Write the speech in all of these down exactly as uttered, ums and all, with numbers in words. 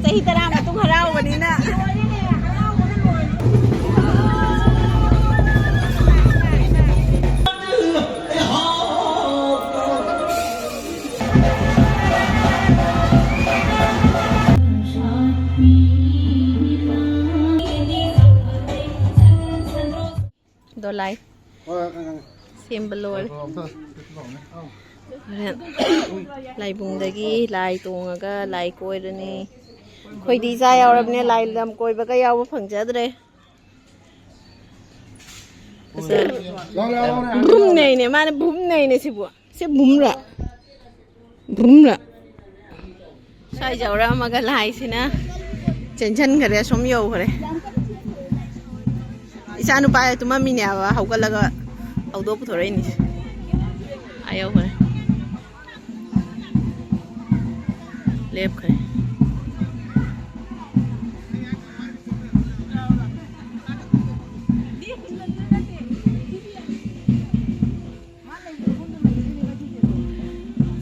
ꯆꯍꯤ ꯇꯔꯥ ꯃꯇꯨꯡ ꯍꯔꯥꯎꯕꯅꯤꯅ꯫ ꯗꯣꯂꯥꯏ ꯁꯦꯝꯕ ꯂꯣꯏꯔꯦ꯫ ꯍꯣꯔꯦꯟ ꯂꯥꯏꯕꯨꯡꯗꯒꯤ ꯂꯥꯏ ꯇꯣꯡꯉꯒ ꯂꯥꯏ ꯀꯣꯏꯔꯅꯤ꯫ ꯑꯩꯈꯣꯏꯗꯤ ꯏꯆꯥ ꯌꯥꯎꯔꯕꯅꯦ, ꯂꯥꯏ ꯂꯝ ꯀꯣꯏꯕꯒ ꯌꯥꯎꯕ ꯐꯪꯖꯗ꯭ꯔꯦ꯫ ꯂꯥꯎ, ꯂꯥꯎ, ꯂꯥꯎ, ꯂꯥꯎ꯫ ꯚ꯭ꯔꯨꯝꯅꯦ ꯍꯥꯏꯅꯦ, ꯃꯥꯅ ꯚ꯭ꯔꯨꯝꯅꯦ ꯍꯥꯏꯅꯦ ꯁꯤꯕꯨ꯫ ꯁꯤ ꯚ꯭ꯔꯨꯝꯔꯥ? ꯚ꯭ꯔꯨꯝꯔꯥ? ꯁ꯭ꯋꯥꯏ ꯌꯧꯔꯛꯑꯝꯃꯒ ꯂꯥꯏꯁꯤꯅ ꯆꯦꯟꯁꯤꯟꯈ꯭ꯔꯦ, ꯑꯁꯣꯝ ꯌꯧꯈ꯭ꯔꯦ꯫ ꯏꯆꯥ ꯅꯨꯄꯥ ꯇꯨꯝꯃꯝꯃꯤꯅꯦꯕ, ꯍꯧꯒꯠꯂꯒ ꯍꯧꯗꯣꯛ ꯄꯨꯊꯣꯔꯛꯏꯅꯤ꯫ ꯑꯥ ꯌꯧꯈ꯭ꯔꯦ꯫ ꯂꯦꯞꯈ꯭ꯔꯦ꯫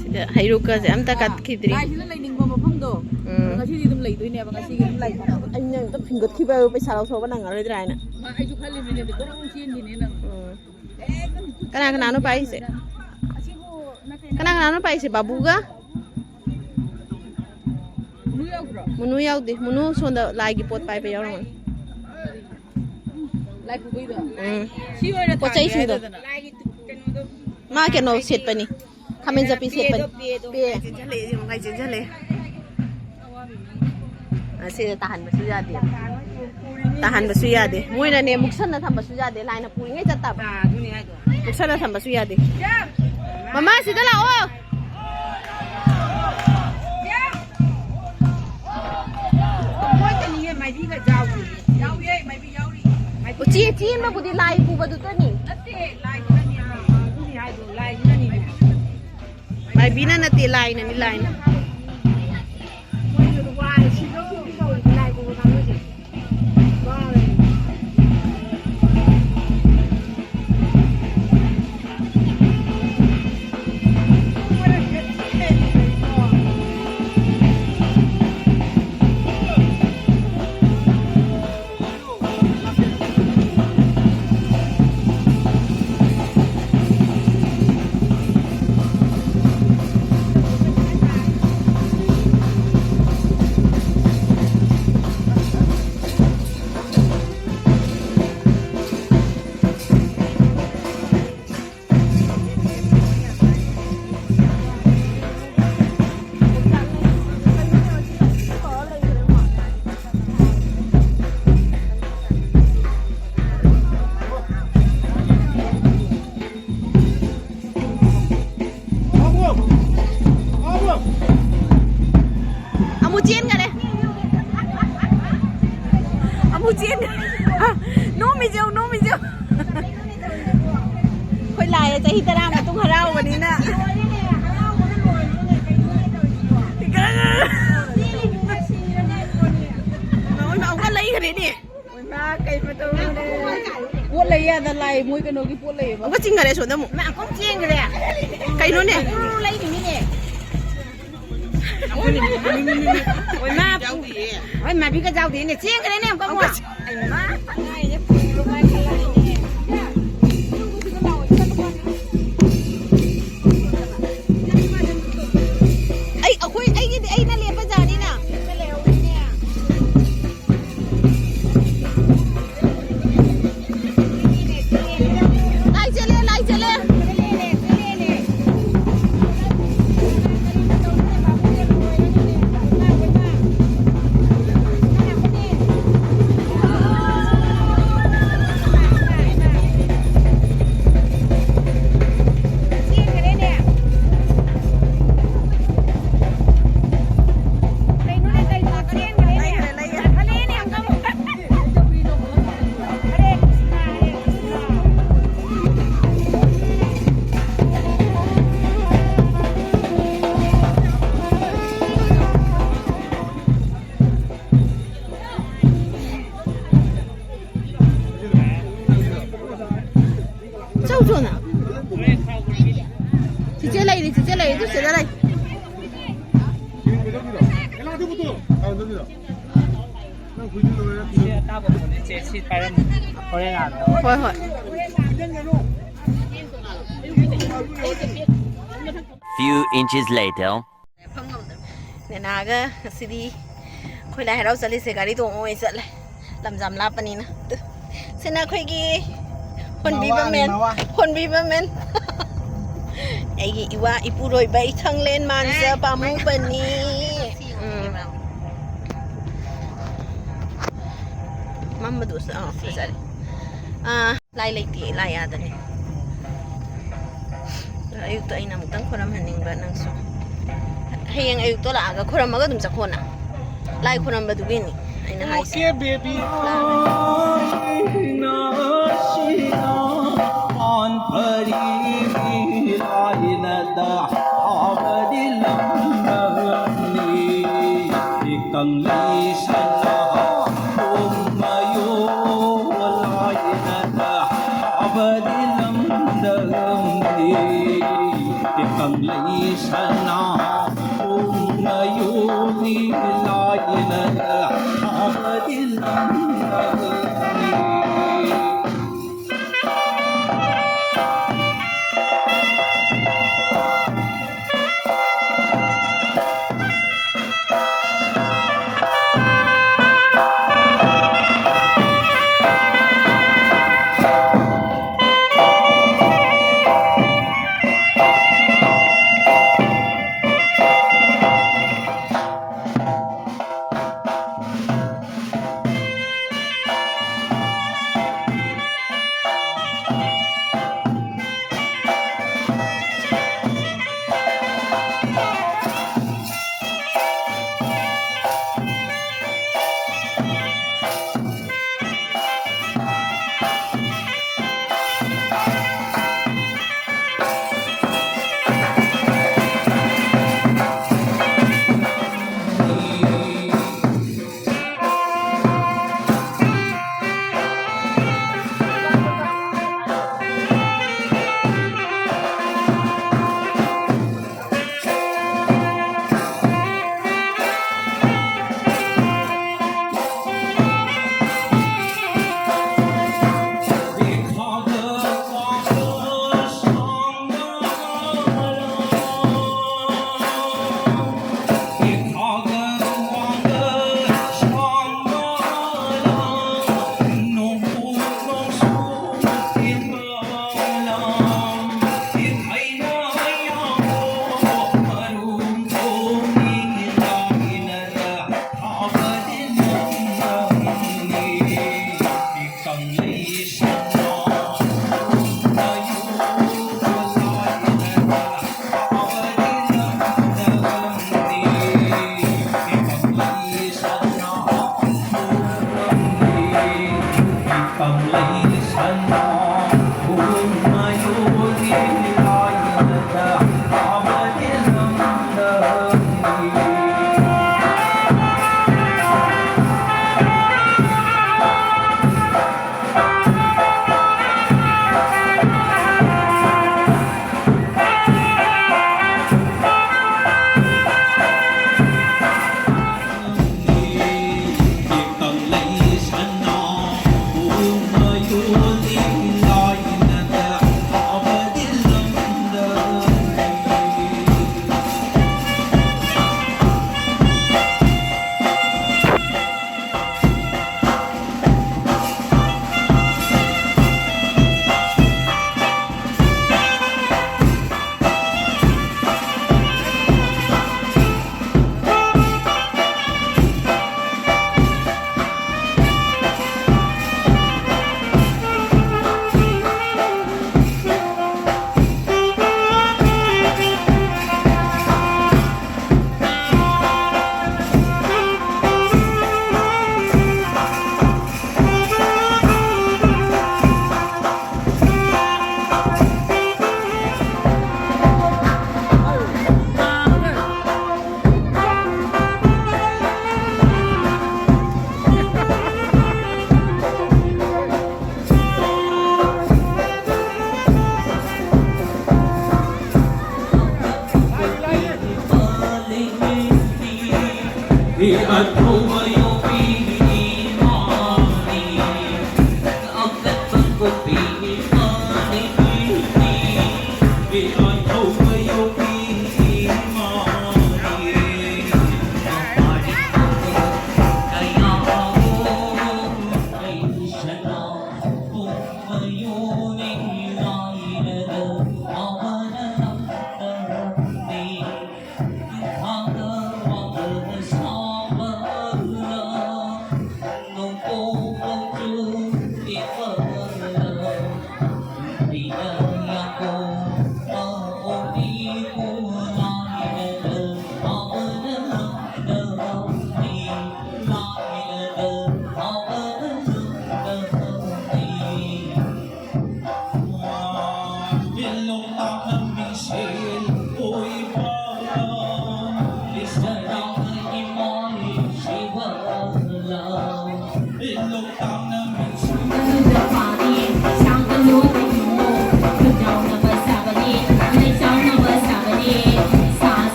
ꯁꯤꯗ ꯍꯩꯔꯨꯛꯀꯁꯦ ꯑꯝꯇ ꯀꯠꯈꯤꯗ꯭ꯔꯤ꯫ ꯂꯥꯏꯁꯤꯅ ꯂꯩꯅꯤꯡꯕ ꯃꯐꯝꯗꯣ꯫ ꯎꯝ꯫ ꯉꯁꯤꯗꯤ ꯑꯗꯨꯝ ꯂꯩꯗꯣꯏꯅꯦꯕ, ꯉꯁꯤꯒꯤ ꯑꯗꯨꯝ ꯂꯩ꯫ ꯑꯩꯅ ꯑꯝꯇ ꯐꯤꯡꯒꯠꯈꯤꯕ ꯄꯩꯁꯥ ꯂꯧꯊꯣꯛꯑꯒ ꯅꯪꯉꯔꯣꯏꯗ꯭ꯔꯥ ꯍꯥꯏꯅ꯫ ꯃꯥ, ꯑꯩꯁꯨ ꯈꯜꯂꯤꯃꯤꯅꯦ, ꯑꯗꯨ ꯀꯣꯏꯔꯥꯡ ꯆꯦꯟꯈꯤꯅꯦ ꯅꯪ꯫ ꯎꯝ꯫ ꯀꯅꯥ ꯀꯅꯥꯅꯣ ꯄꯥꯏꯁꯦ? ꯀꯅꯥ ꯀꯅꯥꯅꯣ ꯄꯥꯏꯁꯦ? ꯕꯥꯕꯨꯒ? ꯃꯅꯨ ꯌꯥꯎꯗ꯭ꯔꯣ? ꯃꯅꯨ ꯌꯥꯎꯗꯦ꯫ ꯃꯅꯨ ꯁꯣꯝꯗ ꯂꯥꯏꯒꯤ ꯄꯣꯠ ꯄꯥꯏꯕ ꯌꯥꯎꯔꯝꯒꯅꯤ꯫ ꯂꯥꯏ ꯄꯨꯕꯩꯗꯣ? ꯎꯝ꯫ ꯁꯤ ꯑꯣꯏꯅ ꯄꯣꯠ ꯆꯩꯁꯤꯡꯗꯣ꯫ ꯊꯥꯡꯒꯦ ꯍꯥꯏꯗꯅ꯫ ꯃꯥ ꯀꯩꯅꯣ ꯁꯦꯠꯄꯅꯤ꯫ ꯈꯥꯃꯦꯟ ꯆꯠꯄꯤ ꯁꯦꯠꯄꯅꯤ꯫ ꯄꯦꯗꯣ, ꯄꯦꯗꯣ꯫ ꯄꯦ꯫ ꯆꯦꯟꯁꯤꯜꯂꯛꯑꯦ, ꯁꯤ ꯃꯈꯩ ꯆꯦꯟꯁꯤꯜꯂꯛꯑꯦ꯫ ꯑ, ꯁꯤꯗ ꯇꯥꯍꯟꯕꯁꯨ ꯌꯥꯗꯦ꯫ ꯇꯥꯍꯟꯕꯁꯨ ꯌꯥꯗꯦ꯫ ꯃꯣꯏꯅꯅꯦ, ꯃꯨꯛꯁꯟꯅ ꯊꯝꯕꯁꯨ ꯌꯥꯗꯦ꯫ ꯂꯥꯏꯅ ꯄꯨꯔꯤꯉꯩ ꯆꯠꯇꯕ꯫ ꯑꯥ, ꯑꯗꯨꯅꯦ ꯍꯥꯏꯗꯣ꯫ ꯃꯨꯛꯁꯟꯅ ꯊꯝꯕꯁꯨ ꯌꯥꯗꯦ꯫ ꯃꯃꯥ, ꯁꯤꯗ ꯂꯥꯛꯑꯣ꯫ ꯃꯣꯏꯗꯅꯤꯅꯦ, ꯃꯥꯏꯕꯤꯒ ꯌꯥꯎꯔꯤ꯫ ꯌꯥꯎꯔꯤ, ꯃꯥꯏꯕꯤ ꯌꯥꯎꯔꯤ꯫ ꯃꯥꯏꯕꯤ ꯎꯆꯤ ꯆꯦꯟꯕꯕꯨꯗꯤ ꯂꯥꯏ ꯄꯨꯕꯗꯨꯗꯅꯤ꯫ ꯅꯠꯇꯦ, ꯂꯥꯏꯗꯨꯅꯅꯦ꯫ ꯑꯥ, ꯑꯗꯨꯅꯤ ꯍꯥꯏꯗꯣ, ꯂꯥꯏꯗꯨꯅꯅꯤꯅꯦ꯫ ꯃꯥꯏꯕꯤꯅ ꯅꯠꯇꯦ, ꯂꯥꯏꯅꯅꯤ, ꯂꯥꯏꯅ꯫ ꯆꯍꯤ ꯇꯔꯥ ꯃꯇꯨꯡ ꯍꯔꯥꯎꯕꯅꯤꯅ꯫ ꯂꯣꯏꯔꯦꯅꯦ, ꯍꯔꯥꯎꯕꯅ ꯂꯣꯏꯔꯦꯅꯦ, ꯀꯩꯅꯣꯅꯦ ꯇꯧꯔꯤꯁꯤꯕꯣ? ꯆꯦꯜꯂꯤꯕꯅꯤꯅ ꯁꯤꯔꯅꯦ ꯄꯣꯠꯅꯦ꯫ ꯅꯉꯣꯟꯗ ꯑꯃꯨꯛꯀ ꯂꯩꯈ꯭ꯔꯦꯅꯦ꯫ ꯏꯃꯥ, ꯀꯩ ꯃꯇꯧꯅꯣꯅꯦ? ꯄꯣꯠ ꯂꯩ ꯌꯥꯗ ꯂꯥꯛꯑꯦ, ꯃꯣꯏ ꯀꯩꯅꯣꯒꯤ ꯄꯣꯠ ꯂꯩꯌꯦꯕ꯫ ꯑꯃꯨꯛꯀ ꯆꯤꯡꯈꯔꯦ ꯁꯣꯝꯗ ꯑꯃꯨꯛ꯫ ꯏꯃꯥ, ꯑꯃꯨꯛ ꯆꯦꯟꯈ꯭ꯔꯦ꯫ ꯀꯩꯅꯣꯅꯦ? ꯎꯔꯨ ꯂꯩꯔꯤꯃꯤꯅꯦ꯫ ꯍꯣꯏ, ꯃꯥ, ꯍꯣꯏ, ꯃꯥꯕꯤꯒ ꯌꯥꯎꯗꯦꯅꯦ꯫ ꯆꯦꯟꯈ꯭ꯔꯦꯅꯦ ꯑꯃꯨꯛꯀ ꯑꯃꯨꯛ꯫ ꯑꯃꯨꯛꯀ ꯆꯦꯟ- ꯑꯩ ꯃꯥ, ꯐꯅꯌꯥꯝꯅ ꯄꯨꯔꯒ ꯂꯥꯛꯑꯦꯅꯦ꯫ ꯑꯩ, ꯑꯩꯈꯣꯏ, ꯑꯩꯒꯤꯗꯤ ꯑꯩꯅ ꯂꯦꯞꯄ ꯖꯥꯠꯅꯤꯅ꯫ ꯂꯥꯏ ꯆꯦꯜꯂꯦ, ꯂꯥꯏ ꯆꯦꯜꯂꯦ꯫ ꯆꯧ ꯆꯣꯅ꯫ ꯆꯤꯆꯦ ꯂꯩꯔꯤ, ꯆꯤꯆꯦ ꯂꯩꯔꯤ, ꯑꯗꯨ ꯁꯤꯗ ꯂꯩ꯫ ꯍꯣꯏ, ꯍꯣꯏ꯫ Few inches later. ꯅꯦꯅꯥꯒ ꯉꯁꯤꯗꯤ ꯑꯩꯈꯣꯏ ꯂꯥꯏ ꯍꯔꯥꯎ ꯆꯠꯂꯤꯁꯦ ꯒꯥꯔꯤ ꯇꯣꯡꯉ ꯑꯣꯏꯅ ꯆꯠꯂꯦ꯫ ꯂꯝ ꯌꯥꯝ ꯂꯥꯞꯄꯅꯤꯅ꯫ ꯑꯗꯨ ꯁꯤꯅ ꯑꯩꯈꯣꯏꯒꯤ ꯍꯣꯟꯕꯤꯕ ꯃꯋꯥꯅꯤ, ꯃꯦꯟ꯫ ꯃꯋꯥ꯫ ꯍꯣꯟꯕꯤꯕ ꯃꯦꯟ꯫ ꯑꯩꯒꯤ ꯏꯋꯥ ꯏꯄꯨꯔꯣꯏꯕ ꯏꯊꯪꯂꯦꯟ ꯃꯥꯟꯖ ꯄꯥꯝꯃꯨꯕꯅꯤ꯫ ꯎꯝ꯫ ꯃꯝꯕꯗꯨꯁꯨ ꯑꯥ, ꯐꯖꯔꯦ꯫ ꯑꯥ, ꯂꯥꯏ ꯂꯩꯇꯦ, ꯂꯥꯏ ꯑꯥꯗꯅꯤ꯫ ꯑꯌꯨꯛꯇ ꯑꯩꯅ ꯑꯃꯨꯛꯇꯪ ꯈꯣꯏꯔꯝꯍꯟꯅꯤꯡꯕ ꯅꯪꯁꯨ꯫ ꯍꯌꯦꯡ ꯑꯌꯨꯛꯇꯣ ꯂꯥꯛꯑꯒ ꯈꯣꯏꯔꯝꯃꯒ ꯑꯗꯨꯝ ꯆꯠꯈꯣꯅ꯫ ꯂꯥꯏ ꯈꯣꯏꯔꯝꯕꯗꯨꯒꯤꯅꯤ ꯑꯩꯅ ꯍꯥꯏꯁꯦ꯫ Okay, baby. On ꯂꯥꯏꯅꯗ ꯊꯥꯕꯗꯤ ꯂꯝꯗꯝꯅꯤ꯫ ꯀꯪꯂꯩ ꯁꯅꯥ ꯄꯣꯝꯃꯌꯣ ꯂꯥꯏꯅꯗ ꯊꯥꯕꯗꯤ ꯂꯝꯗꯝꯅꯤ꯫ ꯀꯪꯂꯩ ꯁꯅꯥ ꯄꯣꯝꯃꯌꯣꯅꯤ ꯂꯥꯏꯅꯗ ꯊꯥꯕꯗꯤ ꯂꯝꯗꯝꯅꯤ꯫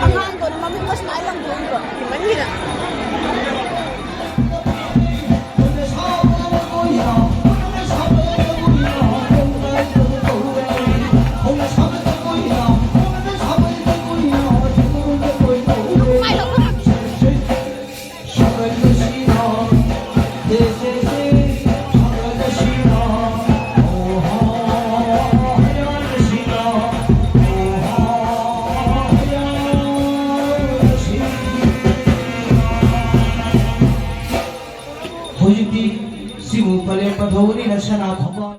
ꯑꯉꯥꯡꯗꯣꯅ ꯃꯃꯤꯠꯀ ꯁꯨꯃꯥꯏꯅ ꯂꯪꯊꯣꯛꯏꯕ꯫ ꯍꯦꯟꯃꯟꯈꯤꯗꯅ꯫ ꯍꯧꯖꯤꯛꯇꯤ ꯁꯤꯕꯨ ꯀꯥꯂꯦꯟ ꯄꯟꯊꯧꯕꯅꯤꯅ ꯁꯅꯥ ꯈꯣꯡꯕꯥꯟ